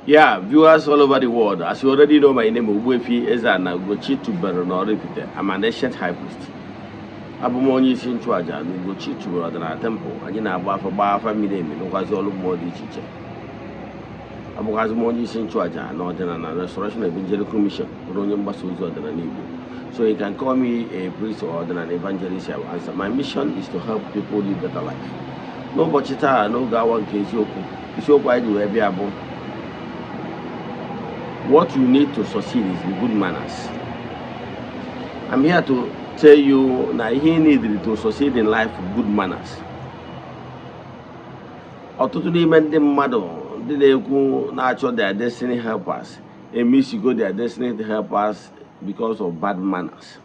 Yeah, viewers all over the world, as you already know, my name is Ogbuefi Eze-Ana Ugochi tubelu na Oraifite. I'm an ancient high priest. Abụ m onye isi nchụaja na Ugochi tubelu ọdịnala temple. Anyị na-agba afa, gbaa afa miri emi, nụkwazi ọrụ mmụọ dị iche iche. Abụkwazị m onye isi nchụaja na ọdịnala Restoration Evangelical Mission, bụrụ onye mgbasa ozi ọdịnala Igbo. So you can call me a priest or ọdịnala evangelist, I will answer. My mission is to help people live better life. N'ụbọchị taa, n'oge awa nke eziokwu, isiokwu anyị ji wee bịa bụ "What you need to succeed is good manners." I'm here to tell you na ihe ị need to succeed in life, good manners. Ọtụtụ n'ime ndị mmadụ ndị na-ekwu na-achọ their destiny helpers emisigo their destiny helpers because of bad manners.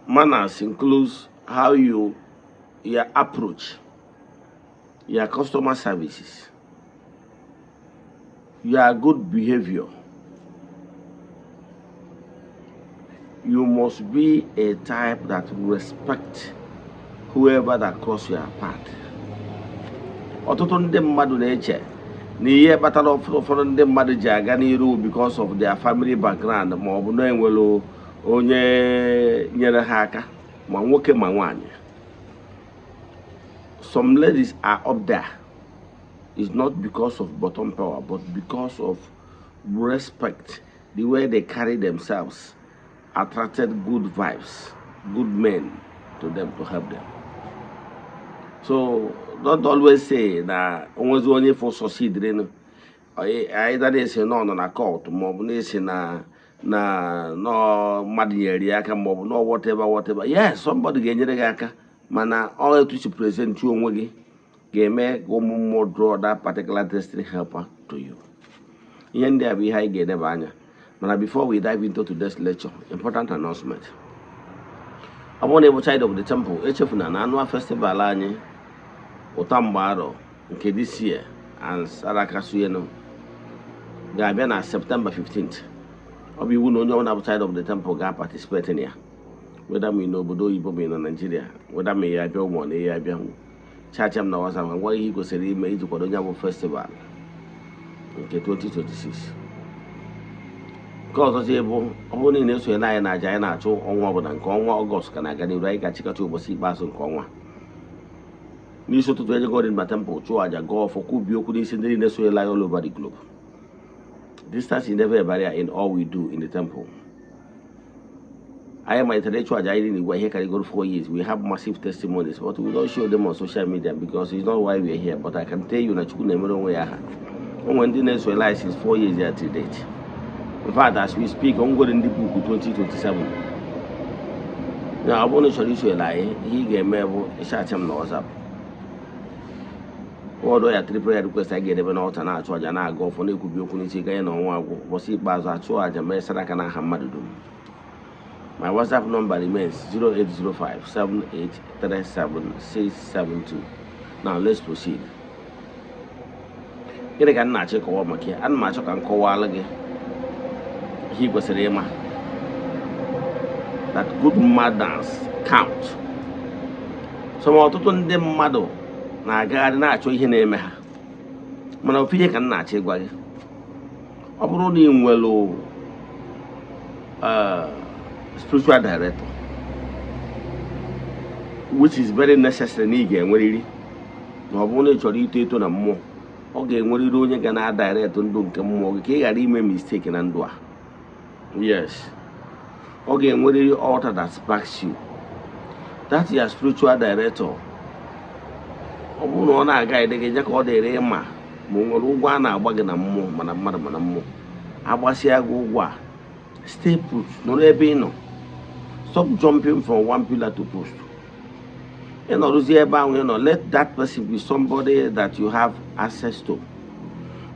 Manners includes how you your approach, your customer services, your good behavior. You must be a type that respect whoever that cross your path. Ọtụtụ ndị mmadụ na-eche na ihe kpatara ụfọdụ ndị mmadụ ji aga n'iru because of their family background, ma ọ bụ na enwere onye nyere ha aka, ma nwoke ma nwanyị. Some ladies are up there is not because of bottom power, but because of respect. The way they carry themselves attracted good vibes, good men to them to help them. So don't always say na onwezi onye for succeed either na-esi na ọ nọ na cult, maọbụ na-esi na nọọ mmadụ nyere ya aka, maọbụ na whatever, whatever. Yes, somebody ga-enyere gị aka, mana ọ etu si present onwe gị ga-eme ka ụmụ mmụọ draw that particular destiny helper to you. Ihe ndị a bụ ihe anyị ga-edeba anya. Mana before we dive into today's lecture, important announcement. Ọ bụrụ na ị bụ child of the temple, echefuna na annual festival anyị, Ụta Mgbe nke this year and Saraka Suyenu, ga-abịa na September 15th. Ọ bụ iwu na onye ọbụla bụ child of the temple ga-participate in ya, whether ma ị n'obodo oyibo ma ị na Nigeria, whether ma ị ya abịa ma ọ na ya abịa. Chat m na WhatsApp ka gwa ihe ị kwesịrị ime iji kwado onye bụ festival nke 2026. Nke ọzọzi bụ, ọ bụrụ na ị na-esonye anyị na aja anyị na-achụ ọnwa ọbụla, nke ọnwa Ọgọst ka na-aga n'iru. Anyị ga-achịkọta ụbọchị ikpeazụ nke ọnwa n'isi ụtụtụ, ejego na temple chụọ aja, gọọ ọfọ, kwubie okwu n'isi ndị niile sonyela anyị all over the globe. Distance is never a barrier in all we do in the temple. Anyị malitere ịchụ aja anyị n'igwe ihe karịgoro 4 years. We have massive testimonies, but we don't show them on social media because it's not why we are here. But I can tell you na Chukwu na-emere onwe ya aha. O nwere ndị na-esonyela anyị since 4 years ya till date. In fact, as we speak, o nwere ndị book 2027. Na ọ bụrụ na ị chọrọ isonyere anyị, ihe ị ga-eme bụ ị chat m na WhatsApp, ọdụ ya three prayer request. Anyị ga-edebe n'ọta, na-achụ aja, na-aga ọfọ, na-ekwubi okwu n'isi ganye na ọnwa agwụ. Ụbọchị ikpeazụ, achụ aja, mee saraka n'aha mmadụ dum. My WhatsApp number remains 0805 7837672. Now let's proceed. Gịnị ka m na-achọ ịkọwa maka ya? Ana m achọ ka m kọwalụ gị ihe ị kwesịrị ịma, that good manners count. So ma ọtụtụ ndị mmadụ na-agagharị na-achọ ihe na-eme ha, mana ofu ihe ka m na-achọ ịgwa gị: ọ bụrụ na ị nwere spiritual director, which is very necessary na ị ga-enwerịrị, na ọ bụrụ na ị chọrọ ito eto na mmụọ, ọ ga-enwerịrị onye ga na-adirect ndụ nke mmụọ gị ka ị ghara ime mistake na ndụ a. Yes, ọ ga-enwerịrị altar that backs you, that your spiritual director. Ọ bụrụ na ọ na-aga ede gị ya ka ọ dịrị ịma ma o nwere ụgwọ a na-agba gị na mmụọ, mana mmadụ mana mmụọ agbasịa gị ụgwọ a, stay put, nọrọ ebe ị nọ. Stop jumping from one pillar to post. Ị nọrụzie ebe ahụ ị nọ, let that person be somebody that you have access to,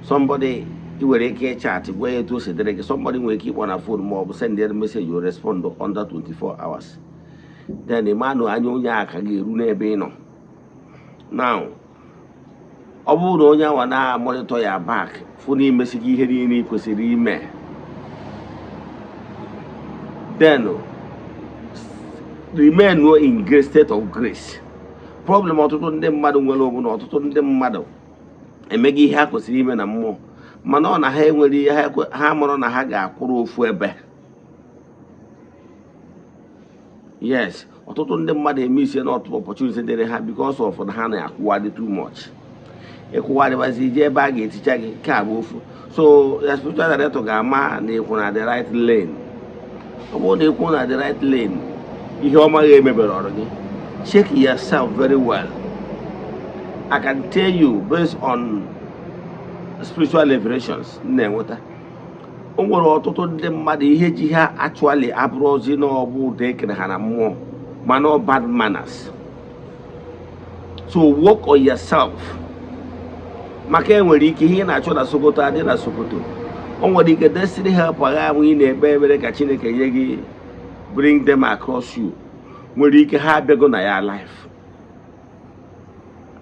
somebody ị nwere ike ịchat gwa ya etu o si dịrị gị, somebody nwere ike ịkpọ na phone ma ọ bụ send ya message, you respond under 24 hours. Then ịmanụ anya onye a ka ga-eru n'ebe ị nọ. Now, ọ bụrụ na onye awa na-amonitor ya back, fụ na imesighị ihe niile ị kwesịrị ime, then remain in great state of grace. Problem ọtụtụ ndị mmadụ nwere bụ na ọtụtụ ndị mmadụ Emeghị ihe ha kwesịrị ime na mmụọ, mana ọ na ha enwere ihe ha mụrụ na ha ga-akwụrụ ofu ebe. Yes, ọtụtụ ndị mmadụ eme ise na ọtụtụ opportunity dịrị ha because of na ha na-akwụwadị too much. Ịkwụwadịbazi ije ebe a ga-eticha gị nke a bụ ofu. So ya spiritual director ga-ama na ịkwụ na the right lane. Ọ bụrụ na ịkwụ na the right lane, ihe ọma ga-emebere ọrụ gị. Check yourself very well. I can tell you, based on spiritual revelations m na-enweta, o nwere ọtụtụ ndị mmadụ ihe ji ha actually abụrụzi na ọ bụ ụda ekere ha na mmụọ, mana ọ bad manners. So work on yourself, maka enwere ike ihe ị na-achọ na Sokoto adị na Sokoto. O nwere ike destiny helper agha ahụ ị na-ekpe ekpere ka Chineke nye gị, bring them across you, nwere ike ha abịago na ya life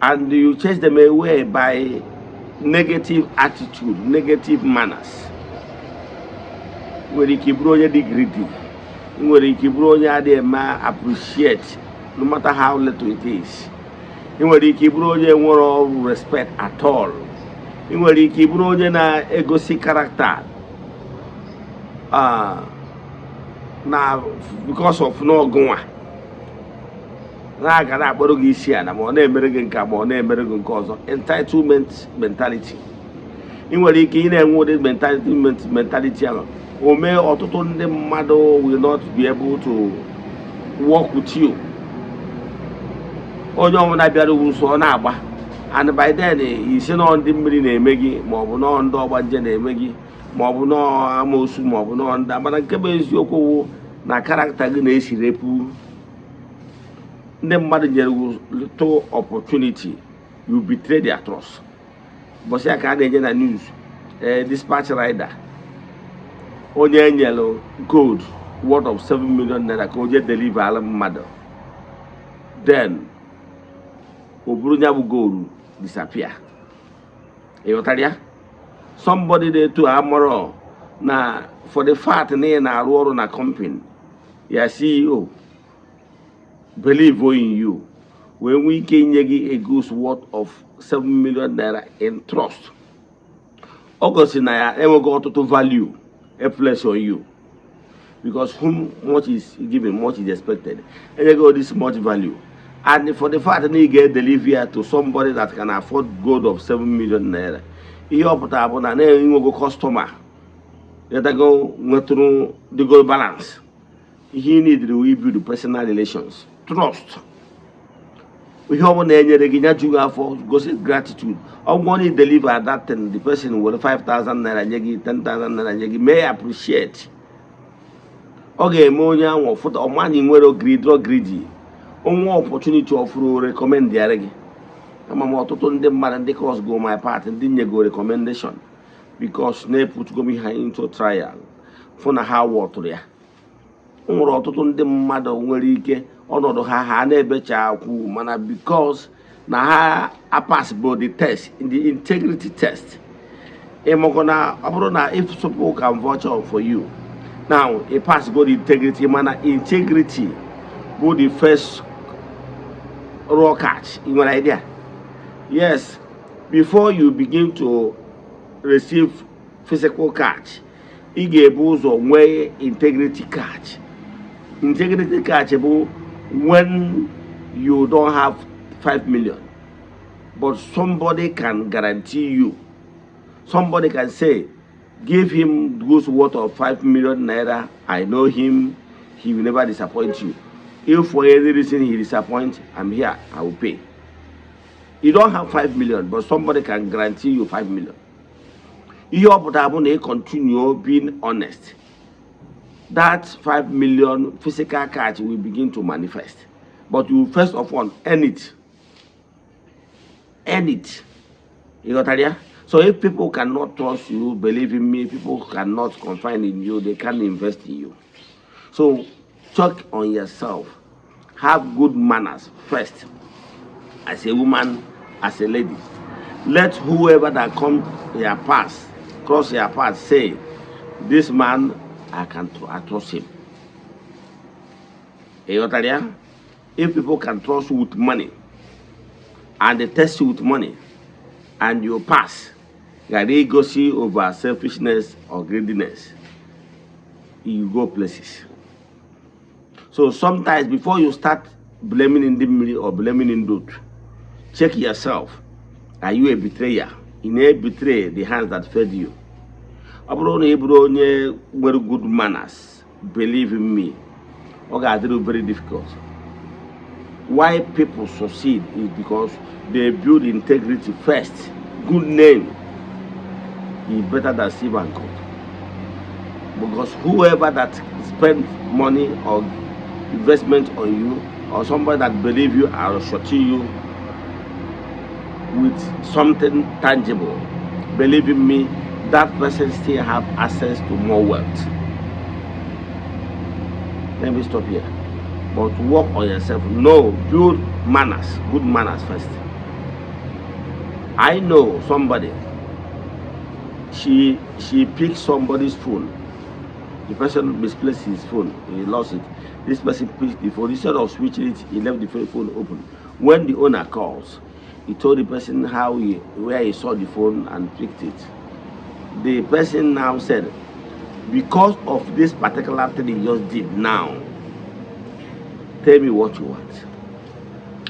and you chase them away by negative attitude, negative manners. Nwere ike bụrụ onye dị greedy, nwere ike bụrụ onye adịghị eme appreciate no matter how little it is. Ị nwere ike bụrụ onye nwere respect at all. Ị nwere ike bụrụ onye na-egosi character na because of n'ọgụnwa na-aga na-akpọrọ gị isi ala, ma ọ na-emere gị nke a, ma ọ na-emere gị nke ọzọ, entitlement mentality. Ị nwere ike ị na-enwe ụdị mentality ahụ, o mee ọtụtụ ndị mmadụ will not be able to work with you. Onye ọbụla bịara ugwu nso, ọ na-agba, and by then isi nọọ ndị mmiri na-eme gị, ma ọ bụ nọọ ndị ọgbanje na-eme gị, ma ọ bụ nọọ amoosu, ma ọ bụ nọọ ndị. Mana nke bụ eziokwu wụ na character gị na-esirepụ. Ndị mmadụ nyere gị little opportunity, you betray their trust. Ụbọchị ya ka a na-enye na news, ee, dispatch rider onye enyere gold worth of 7 million naira ka o jee deliver ala mmadụ, then o buru ya bụ gold disappear. Ị ghọtara ya? Somebody na-eto amụrụ na for the fact na ị na-arụ ọrụ na company ya, CEO believe in you, wee nwee ike inye gị a goods worth of 7 million naira in trust, ọ gosi na ya enweghị ọtụtụ value a place on you, because whom much is given, much is expected. Enyego this much value, and for the fact na ị ga-edeliver ya to somebody that can afford gold of 7 million naira, ihe ọ pụtara bụ na na-enwego customer yatago nwetụrụ dịgo balance. Ihe ị need we build personal relations, trust. Ihe ọbụla enyere gị, nyaju gị afọ, gosi gratitude. Ọ bụrụ na ị deliver that thing, the person were 5000 naira nye gị, 10,000 naira nye gị, mee ya appreciate. Ọ ga-eme onye ahụ ọfụta ọmanya nwere greed greedy onwe opportunity ọfụrụ recommend yara gị. Ama m ọtụtụ ndị mmadụ ndị cross go my path, ndị nyego recommendation because na-eputgo m ihe into trial, fụ na ha wọtụrụ ya. O nwere ọtụtụ ndị mmadụ nwere ike ọnọdụ ha ha na-ebecha akwụ, mana because na ha apass bụ the test, the integrity test. Ịmakọ na ọ bụrụ na if people can vouch for you now, ị pass go the integrity, mana integrity bụ the first raw catch. Ị nwere idea? Yes, before you begin to receive physical catch, ị ga-ebu ụzọ nwee integrity catch. Integrity catch bụ when you don't have 5 million, but somebody can guarantee you, somebody can say, "Give him goods worth of 5 million naira. I know him, he will never disappoint you. If for any reason he disappoint, I'm here, I will pay." You don't have 5 million, but somebody can guarantee you 5 million. Ihe ọ pụtara bụ na ị continue being honest, that 5 million physical cash will begin to manifest. But you first of all earn it, earn it. You ghọtara ya? So if people cannot trust you, believe in me, people cannot confide in you, they can't invest in you. So check on yourself. Have good manners first, as a woman, as a lady. Let whoever that come your path, cross your path, say, "This man, I trust him." Ị ghọtara ya? If people can trust you with money and they test you with money and they see that you are And you pass, ghara igosi over selfishness or greediness, you go places. So sometimes, before you start blaming ndị mmiri or blaming ndị otu, check yourself. Are you a betrayer? Ị na-betray the hands that fed you? Ọ bụrụ na ị bụrụ onye nwere good manners, believe in me, ọ ga-adịrị very difficult. Why people succeed is because they build integrity first. Good name is better than silver and gold, because whoever that spend money or investment on you, or somebody that believe you are shorting you with something tangible, believe in me, that person still have access to more wealth. Let me stop here. But work on yourself. No, build manners, good manners first. I know somebody, she picked somebody's phone. The person misplaced his phone, he lost it. This person picked the phone. Instead of switching it, he left the phone open. When the owner calls, he told the person how he where he saw the phone and picked it. The person now said, because of this particular thing he just did now, tell me what you want.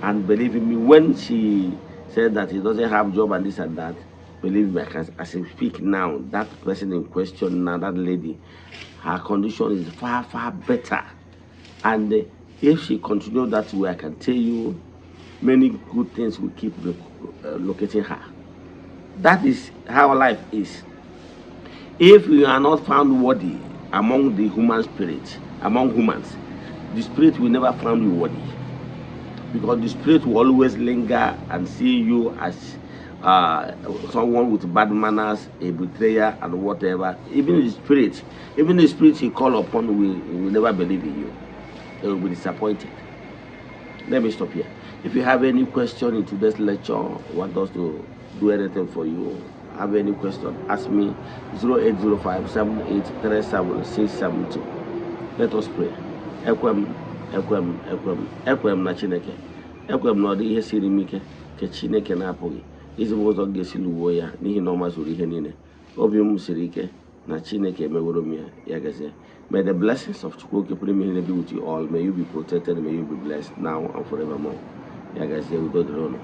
And believe in me, when she said that he doesn't have job and this and that, believe me, as I speak now, that person in question now, that lady, her condition is far, far better. And if she continue that way, I can tell you many good things will keep locating her. That is how life is. If you are not found worthy among the human spirit, among humans, the spirit will never find you worthy, because the spirit will always linger and see you as someone with bad manners, a betrayer, and whatever. Even the spirit you call upon will never believe in you. They will be disappointed. Let me stop here. If you have any question in today's lecture, want us to do anything for you, have any question, ask me 0805 7837672. Let us pray. Ekwem, ekwem, ekwem, ekwem na Chineke. Ekwem na ọ dị ihe siri m ike nke Chineke na-apụghị izigbo ụzọ ga-esi lụgbuo ya, n'ihi na ọ mazuru ihe niile. Obi m siri ike na Chineke emeworo m ya. Ya gazie. May the blessings of Chukwu Okike pụrụ ime ihe be with you all. May you be protected, may you be blessed now and forevermore. Ya gazie, udo dịrị unu.